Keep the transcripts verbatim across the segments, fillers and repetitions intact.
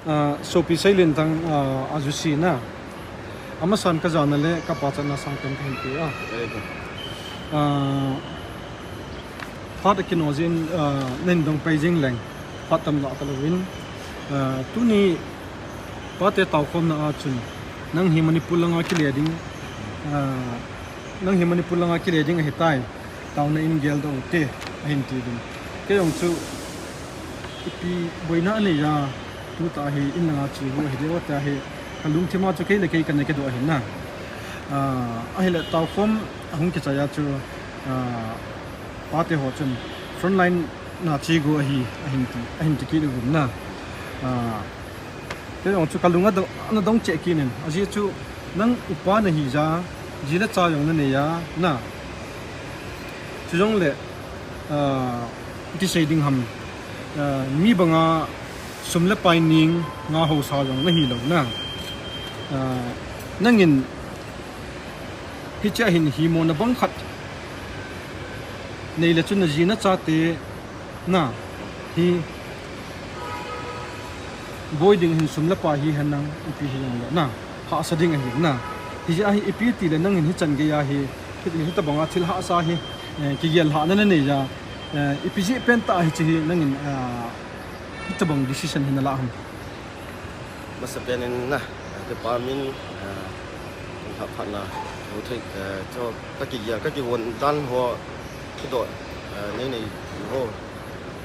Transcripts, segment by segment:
Ah, sopi Seilenthang, ah, ajusi na. Amasan kajana le kapachatna sangpen kahin pe a. Eh, Ah, phat akino jin, ah, nahin dong pai jing leng. Phat tam lah kalouvin. Ah, tuni pate taokhomna a chun. Nang hi Manipur langa kile ding. Ah, nang hi Manipur langa kile ding ahitai. Taona in geldoh ute, ahin ti uvin. Kei jong chu, ipi boina anei a, tuta hi in langa che u ahi diu tia hi, kalungthim a chu kei le kei kana kidoh ahi na. Ah, ahile taokhom ahung kichai a chu, ah, pate ho chun, frontline na che u ahi, ahin ti, ahin ti kit uvin na. Ah, Kei jong chu kalung adong, ana dong cheh kit in. Ajeh chu nang upa nahi a, ji le cha jong nanei a, na. Chujongle, ah, iti sei ding ham. Ah, mi banga sum le pai ning nga hausa jong nahi lou na. Ah, nangin hichea hin himona bang khat nei le chun naji nachate na, hi boi ding hin sum le pai hi henlang ipi hijongle na, hahsa ding ahi na. Hijeh a hi ipi tile nangin hichan geiya hi, hi, hitobanga thil hahsa hi, eh, kigel lhahna nanei a, eh, ipi jeh pen tah hiche hi nangin, ah, hitobang decision hi nalah ham? Masapen in na, ah, kipa min, ah, lhah phatna, lou thei, ah, chu kakigel, kakigel dan ho, kidoh, ah, nei nei ho,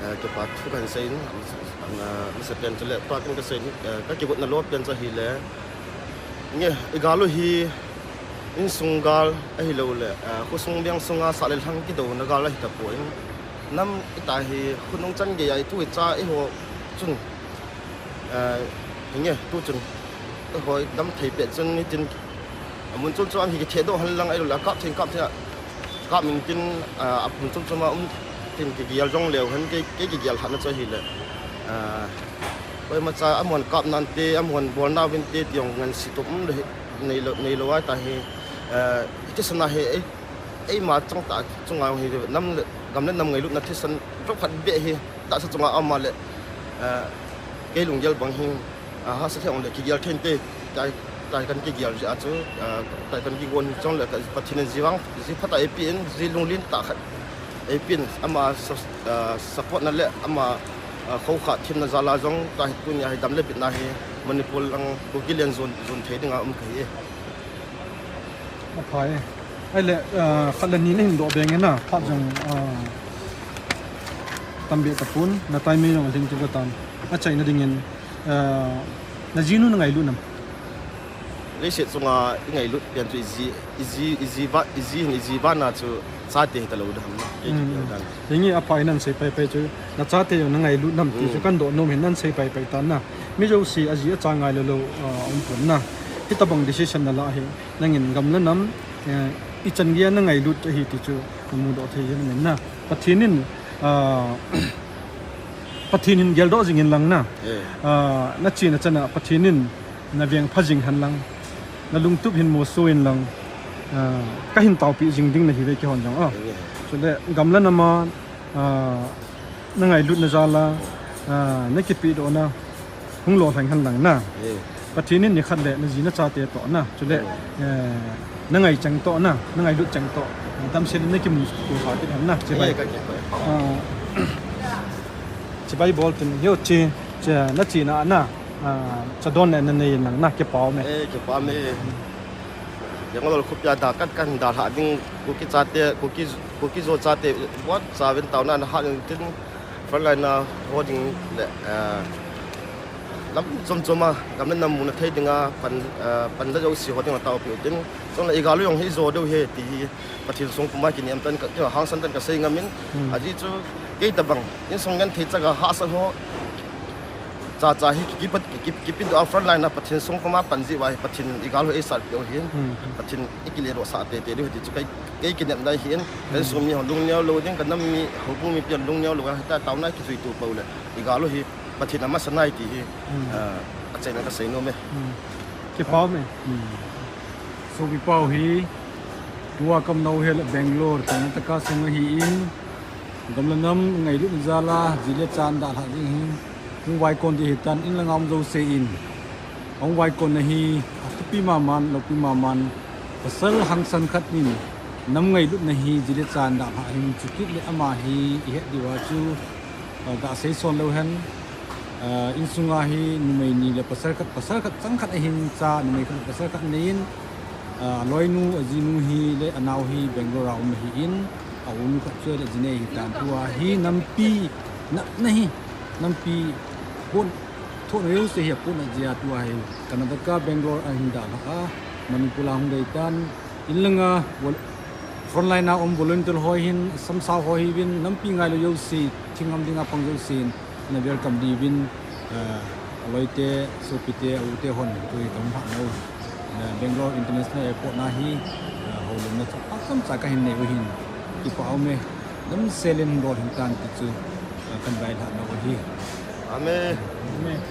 ah, kipa thu kahin sei in, ah, masapen chule, tua kin kasei in, ah, kakigotna lou pen chu ahile, nge, i gal u hi, insung gal ahiloule, ah, khosung veng sunga sah le lhang kidouna gal ahi tapon, nam ita hi, khonung chan geiya itu icha eiho chun, ah, hinge, tu chun, eiho dam thei pet chun nitin, amun chom chom a hi kithehdoh henlang ahiloule, akap thei, kap thei a, kap intin, ah, amun chom chom a um tin kigel jongleu hen, kei, kei kigel lhahna chu ahile, ah, koimacha amun kap nante, amun bol nauvinte ti jong ngansei tup um le hi, neilou, neilou ahi tahi, ah, hiti sana hi, ei, eima changtah chunga hi, nam le, gam le nam ngailutna thisan, chomkhat beh hi, tahsa chunga ama le, ah, kei lunggel bang hi, ah, hahsa thei jongle kigel thei inte, tai, tai kan kigel jeh a chu, ah, tai kan kigon jongle, ka Pathen in ji vang, ji phatah eipeh in, ji lunglen tah khat eipeh in, ama su-, ah, support na le, ama, ah, khoukhah themna jal a jong, tahi tunia hi dam le bitna hi, Manipur lang Kuki len jon, jon thei dinga um kahi e. Aphai. Ahile, ah, khat le ni nahin doh beng e na, phat jong, ah, tambeh tapon, na time jong alhing kit tan. Achaina dingin, ah, najinu nangailut nam? Leiset chunga ingailut pen chu iji, iji, iji va, iji hin iji vana chu chate hitalou dam. Kei kipeh dan. Hinge aphai nan sei pai pai chu, nachate jong nangailut nam ti chu kandoh nom hin nan sei pai pai tan na. Mi jouse aji acha ngailou lou, ah, umpon na. Hitobang decision nalah hi, nangin gam le nam, eh, ichan geiya nangailut ahi ti chu namudoh thei jeng in na. Pathen in, ah, Pathen hin geldoh jing inlang na. Eh. Ah, nachena chana Pathen in naveng pha jing henlang. Nalungtup hin moso inlang. Ah, kahin taopeh jing ding nahiuve keihon jong a. Eh. Chule gam le nam a, ah, nangailutna jal a, ah, nakipehdohna hung lolhing henlang na. Eh. Pathen in nikhat le naji nachate toh na. Chule, eh, nangai cheng toh na, nangailut cheng toh. Damsel in nakimuto kha kit hen na. Chibai. Eh, ka kipah. Ah, chibai bol tin hiche, che, nachena a na, ah, chadonna nanei inlang na, kipa ume. Eh, kipa ume. Yanglol khopia da kat kan dalhah ding Kuki chate, Kuki, Kuki-Zo chate, bon chauvin taona nahat intin, frontline a ho ding le, eh, lam chom chom a, gam le nam muna thei dinga, pan, eh, pan da jouse ho dinga taopeh utin, chule i gal u jong hi jo diu ahi ti hi, Pathen sung puma kinem tan ka, hangsan tan kasei ngam in, ajeh chu, kei tabang, insung ngen thei chaga hahsa ho, Chacha hi ki, ki, ki, kipedoh a frontline a Pathen sung puma pan jeh uva hi Pathen in i gal u eisatpeh u ahin. Pathen in ikile doh sah teitei diu ahi ti chu kei, kei kinepna ahin. Ka insung mi ho lungneo lou ding, ka nam mi, houbung mipi ho lungneo lou a, hita taona kijui tu pou le. I gal u hi Pathen in amasa nai ti hi, ah, achaina kasei nom e. Kipa ume. Sopi pau hi, tua kaum nau hi Bangalore, Karnataka sung ahin, gam le nam ngailutna jal a, ji le cha dalhah ding ahin. Hung vaikon ding hitan, in le ngam jouse in. Hung vaikon na hi, athupi maman, loupi maman, pasal hangsan khat in, nam ngailutna hi, jile chan dalha hin, chukit le ama hi, ihet diu a chu, ah, gasei son lou hen, ah, insunga hi, numei ni le pasal khat, pasal khat chang khat ahin cha, numei khat le pasal khat nei in, ah, aloinu, ajinu hi le anao hi Bangalore a um ahin, aunu khat chu le ajinei hitan tua hi nampi natna hi, nampi pon thohna jouse hi apon ajia tua hi Karnataka Bangalore ahin dalha a, Manipur a hung dei tan, in le nga vol-, frontline a um volunteer ho hin, samsao ho hiuvin, nampi ngailou jouse, thing ngam dinga pang jousen, ana welcome diuvin, eh, aloite, sopite, aute hon, tui kam ha nau. Eh, Bangalore International Airport na hi, eh, houlimna chu, asam cha kahin nei u hin, kipah ume, damsel in bol hin tan ti chu, eh, kan vailhah nau ahi. Amen. Amen.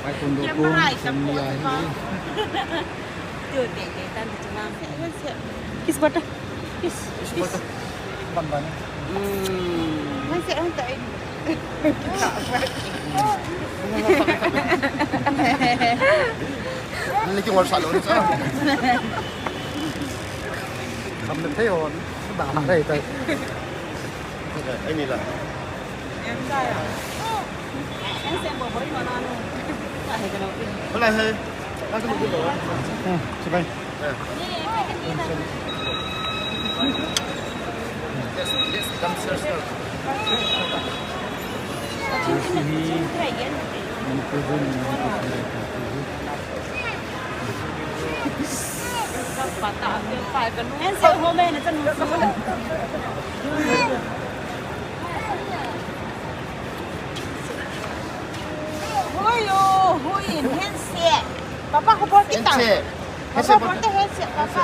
Mai kun do kun, kun ni ai. Kiss bata. Kiss, kiss. Ban ban. Hmm. Mai se ang tai. Ni ki wal salon sa. Kam ne thei hon. Ba ma dai tai. Ai ni la. Hola, hey. Hmm, chibai. Yes, yes, come, sir, sir. Hui, hui, handset. Papa, ko bol kita. Handset. Papa, handset, bol te handset, papa.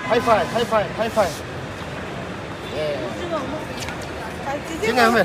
High five, high five, high five. Yeah. Sing ang me.